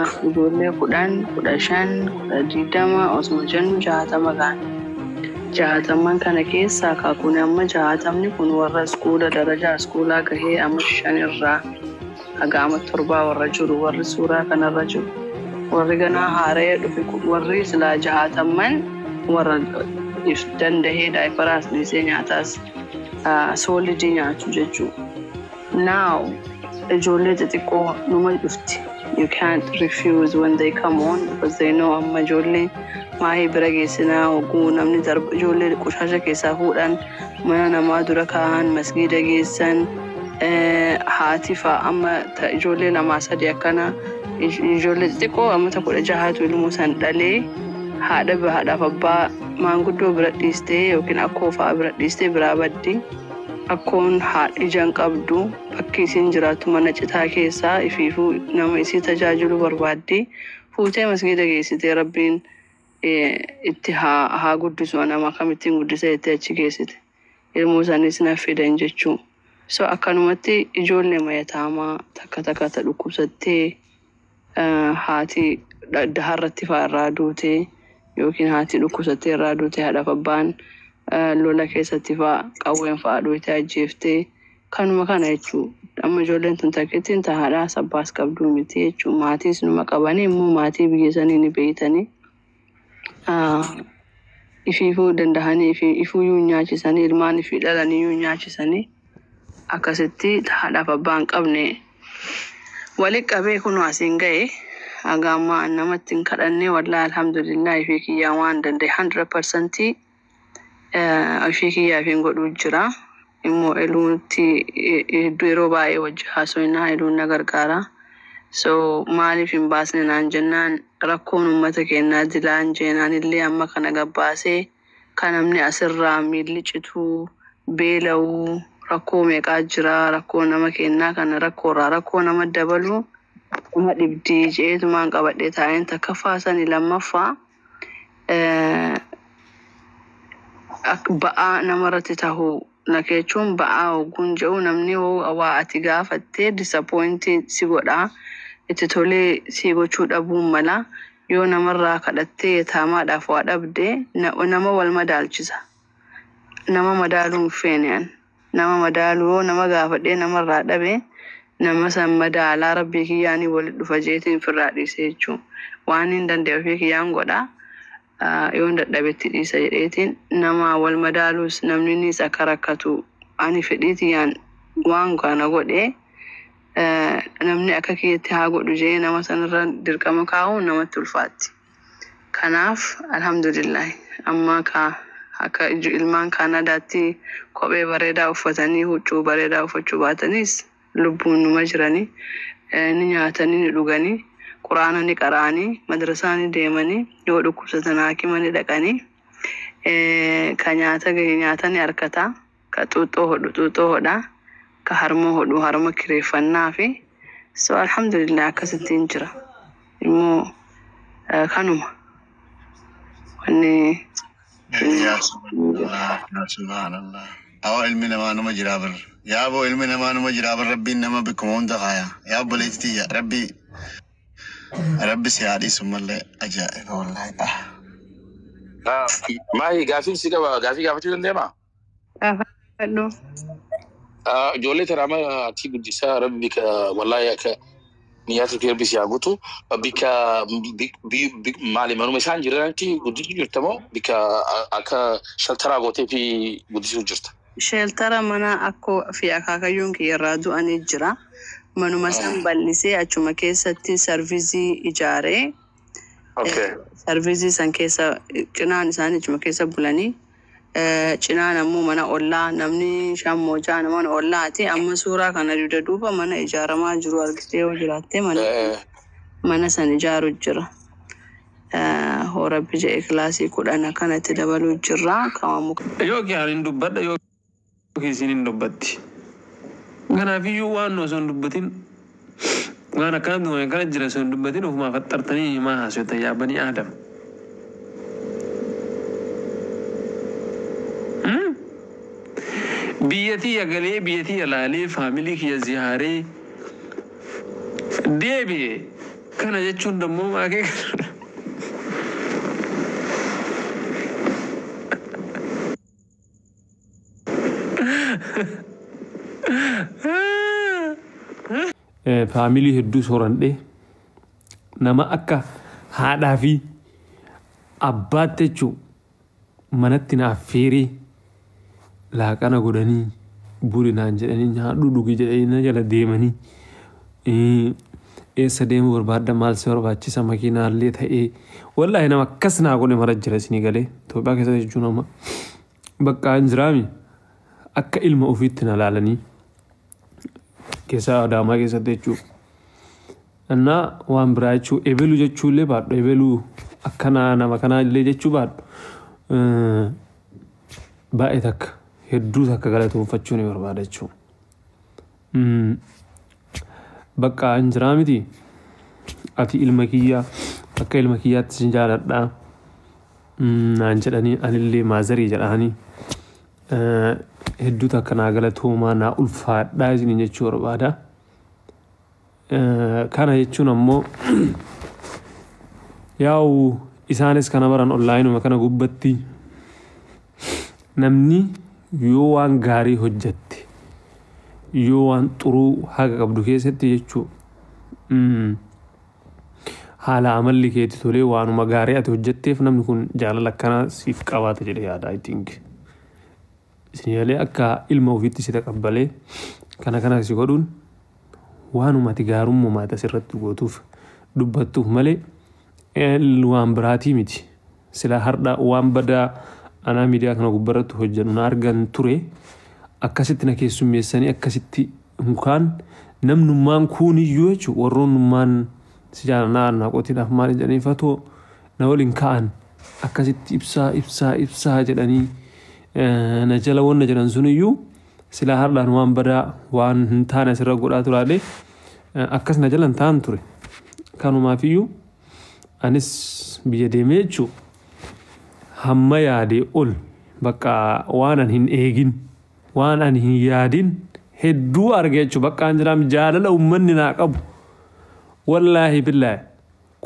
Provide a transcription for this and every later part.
Ijoollee 10, 15, 20 osuma jennu 60 ga'an. Jahatamman kana keessaa kuni amma jahatamni kun warra iskuula darajaa iskuulaa gahee amma 5 irraa haga amma 7 warra jiru, warri suuraa kanarra jiru. Warri ganaa haara'ee dhufe, warri silaa jahatamman warra if dandahee diaperaas dhiisee nyaataas solidii nyaachuu jechuudha. Now ijoollee xixiqqoo numa dhufti. You can't refuse when they come on because they know amma ijoollee maahii bira geessinaa hogguu namni darba, ijoollee qoshaasha keessaa fuudhan, mana namaa dura kaahan, masgiida geessan, haati fa'a amma ijoollee lamaa sadi akkana, ijoollee xixiqqoo ammata 16tu ilmoo san dhalee haadha haadhaaf abbaa maanguddoo bira dhiistee yookiin akkoo fa'a bira dhiistee biraa baddi. Akkoon haadha ija hin qabdu, bakki isiin jiraattu mana citaa keessaa, ifiifuu nama isii tajaajilu barbaaddi. Fuutee masgiida geessitee, Rabbiin itti haa guddisu, nama akkamittiin guddisa jettee achi geessite. Ilmoo sanis na fidan jechuu. So akkanumatti ijoollee mayataamaa takka takka ta dhukkubsattee, haati daharratti fa'aa irraa duutee yookiin haati dhukkubsattee irraa duutee, haadhaaf abbaan lola keessatti fa'aa qawween fa'aa dhoyitee ajjeeftee, kanuma kana jechuu. Amma ijoolleen tun takkittiin ta haadhaas abbaas qabduu miti jechuu. Maatiis numa qabanii immoo maatii biyya sanii ni beeytanii. Ifiifuu dandahanii ifuyyuu nyaachisanii, ilmaan ifii dhalaniyyuu nyaachisanii, akkasitti haadhaaf abbaa hin qabne walitti qabee kunoo asiin ga'e. Haga ammaa namatti hin kadhanne, wallahi alhamdulillah, ifii kiyyaa waan danda'e 100% ifii kiyyaaf hin godhuu jira. Immoo eluutti hedduu yeroo baay'ee wajji haasofnaa, eluun na gargaara. So maaliif hin baasne naan jennaan, rakkoon uummata keenyaa dilaan jeenaan illee amma kana gabbaasee kan namni asirraa miilli cituu beela'uu rakkoo meeqaa jira, rakkoo nama keenyaa kana rakkoorraa rakkoo nama dabaluu nama dhibdii jeetumaan qabadhee taa'een. Takkaffaa sani. Lammaffaa ba'aa namarratti tahuu na jechuun, ba'aa hogguun jedhu, namni waa ati gaafattee disappointii si godhaa, itti tolee si gochuu dhabuun mala. Yoo namarraa kadhattee yataamaadhaaf waa dhabde, nama wal madaalchisa. Nama madaaluu hin feene an. Nama madaaluu, yoo nama gaafadhee namarraa dhabe, nama san madaalaa Rabbii kiyyaanii walitti dhufa jeetiin firraa dhiise jechuun, waan hin danda'e ofii kiyyaan godhaa. Yoon dadhabetti dhiisa jedheetiin nama wal madaaluus, namni akka rakkatu ani fedhii tiyyaan waan kana godhee namni akka kiyyatti haa godhu jee nama sanarra dirqama kaa'uun namatti ulfaatti. Kanaaf alhamdulillah, amma ka akka ilmaan Kaanadaatti kophee bareedaa uffatanii huccuu bareedaa uffachuu baatanis lubbuun numa jiranii, ni nyaatanii, ni dhuganii, Quraana ni qara'anii, madrasaa ni deemanii, yoo dhukkubsatan haakima ni dhaqanii, ka nyaata gahe nyaata ni harkata, ka xuuxxoo hodhu xuuxxoo hodha, ka harma hodhu harma kireeffannaa fi so alhamdulillah akkasittiin jira. Immoo kanuma wanni. Yaa subhanallah, yaa subhanallah. Awwa, ilmi namaa numa jiraa bar. Yaa boo, ilmi namaa numa jiraa bar. Rabbiin nama bikkuma hunda kaaya. Yaa obboleetti tiyya, Rabbi si haa dhiisu malee, ajaa'iba wallahi. Ah. Maahi, gaafii si qaba, gaafii gaafachuu dandeemaa? Gaafadhu. Ijoollee tana amma ati guddisaa, Rabbi bika wallahi akka niyyaatu kee Rabbi si haa guutu. Bika maali, manuma isaan jiranitti guddisuu jirta moo bika akka shelteraa gootee fi guddisuu jirta? Sheltera mana akkoo fi akaakayyuun kiyya irraa du'anii jira. Manuma san bal'isee achuma keessatti serviceii ijaaree serviceii san keessa cinaan isaanii achuma keessa bulanii, cinaan ammoo mana ollaa, namni shan moo ja'a mana ollaati. Amma suuraa kana dugda duuba mana ijaaramaa jiru argitee yoo jiraatte, mana san ijaaru jira. Hoo Rabbi jedhe kilaasii 10 akkanatti dabaluu jirra. Kama muka Yookiin ani hin dubbadha yookiin isin hin dubbatti. Kanaafiyyuu waan osoo hin dubbatin, waan akkanatti waan akkana jira osoo hin dubbatin, ofumaa faxxartanii maa haasoftan, yaa banii Aadam? Biyya tiyya galee, biyya tiyya laalee, faamilii kiyya ziyaaree deebi'e. Kana jechuun dammoo maakee faamilii hedduu soorandhee nama akka haadhaa fi abbaatti jechuun manatti na affeeree laaqana godhanii buli naan jedhanii nyaadhu dhugi jedhanii na jala deemanii eessa deemuu barbaadda, maal si barbaachisa, makiinaallee ta'ee wallaahi nama akkas naa godhe mara jira isinii galee Itoophiyaa keessatti jechuun amma bakka hin jiraami akka ilma ofiitti na laalanii keessaa Adaamaa keessatti jechuudha. Innaa waan biraa jechuu ebelu jechuullee baadhu, ebeluu akkanaa nama kanaa illee jechuu baadhu, baay'ee takka hedduu takka galatoonfachuu ni barbaada jechuudha. Bakka hin jiraa miti, ati ilma kiyyaa, akka ilma kiyyaatti sin jaaladhaa naan jedhanii, anillee maazarii jedhanii hedduu takka naa galatoomaa, naa ulfaadhaa isiniin jechuu barbaada. Kana jechuun ammoo yaa'u isaanis kana baran onlaayinuma kana gubbatti namni yoo waan gaarii hojjatte, yoo waan xuruu haqa qabdu keessatti jechuu, haala amalli keetti tolee waanuma gaarii ati hojjetteef namni kun jaalala akkanaa siif qabaata jedhee yaada, I think. Isin yalee akka ilma ofiitti si taqabbalee kana kana si godhuun waanuma ati gaarummaa ati asirratti gootuuf dubbattuuf malee waan biraatii miti. Sila har'a waan badaa anaa miidiyaa kana gubbarratti hojjedhu na argan ture, akkasitti na keessummeessanii akkasitti mukaan namnummaan kuuniyyuu jechuun warroonnummaan si jaalanaa naa qotiidhaaf maal jedhanii fatoo na waliin ka'an akkasitti ibsaa ibsaa ibsaa jedhanii na jala wanna jedhan suniyyuu silaa har'aan waan badaa waan hin taane asirra godhaa turaalee akkas na jala hin ta'an ture. Kanumaafiyyuu anis biyya deemee jechuun hamma yaadee ol bakka waan ani hin eegin, waan ani hin yaadin hedduu arge jechuun bakka an jiraam jaalala uummanni naa qabu. Wallaahi billaahi,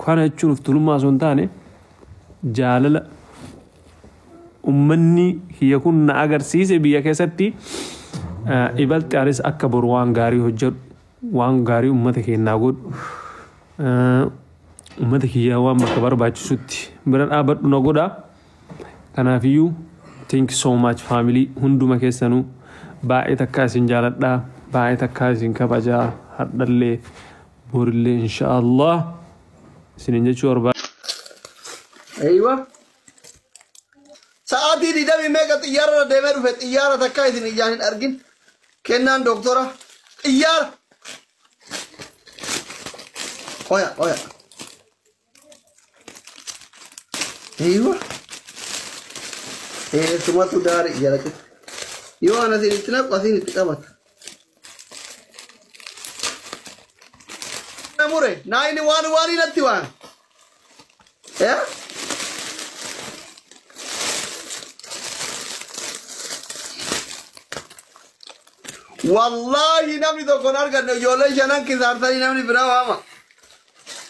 kana jechuun of tulummaa osoo hin taane, jaalala uummanni kiyya kun na agarsiise biyya keessatti ibalti anis akka boru waan gaarii hojjedhu, waan gaarii uummata keenyaa godhu, uummata kiyyaa waan bakka barbaachisutti bira dhaabbadhu na godha. Kanaafiyyuu thank you so much, family hunduma keessanuu baay'ee takkaa isin jaaladhaa, baay'ee takkaa isin kabajaa, hardhallee borillee insha Allah isinin jechuu barbaada. Aywa. Sa'aatii 20 meeqa xiyyaara irra deemee dhufe, xiyyaara takka isin ijaan hin argin. Kennaan doktora xiyyaara. Oya oya. Aywa. Eessumatu daarii jala cite. Yoo ana isin itti naqu asiin itti qabata. Mure naayini waan waan natti waan. Eh? Wallaahi namni tokko hin arganne, ijoollee shanan kisaarsanii namni biraa waama.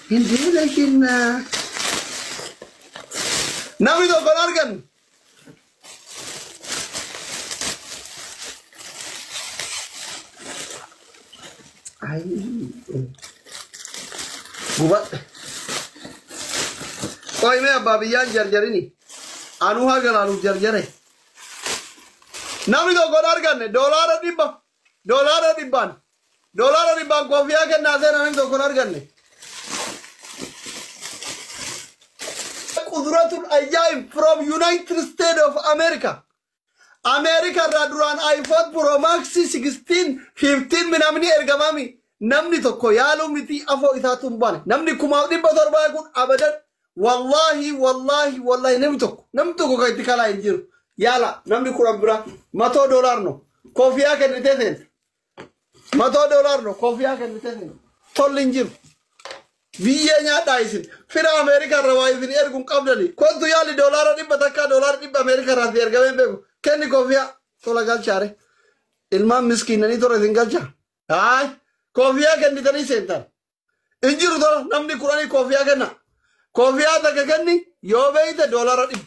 Hin deelakinna. Namni tokko hin arganne. Gubadhe. Qoy mee abbaa biyyaan jarjarini. Anuu haga laaluuf jarjare. Namni tokko hin arganne, $100, 100n, 100n koofiyaa kennaa seena, namni tokko hin arganne. Qudratul ajaa'ib from United States of America. Ameerika irraa duraan iPhone Pro Max 16 15 minamni ergamami, namni tokko yaaluu miti afoo isaatu hin baane. Namni 1700 kun abadan, wallaahi wallaahi wallaahi, namni tokko kan itti kalaa hin jiru. Yaala namni 10 bira $100 no koofiyaa kennitee seenta. $100 no koofiyaa kennitee seenta. Tolli hin jiru. Biyyee nyaadhaa isin. Fira Ameerikaa irraa waa isin erguun qabdani. Kontu yaali, $100, $100 Ameerikaa irraa si ergamee hin beeku. Kenni koofiyaa tola galchaare. Ilmaan miskiinanii tola isin galcha. Haay, koofiyaa kennitanii seentan. Hin jiru tola namni 10 koofiyaa kenna. Koofiyaa takka kenni yoo beeyte $100.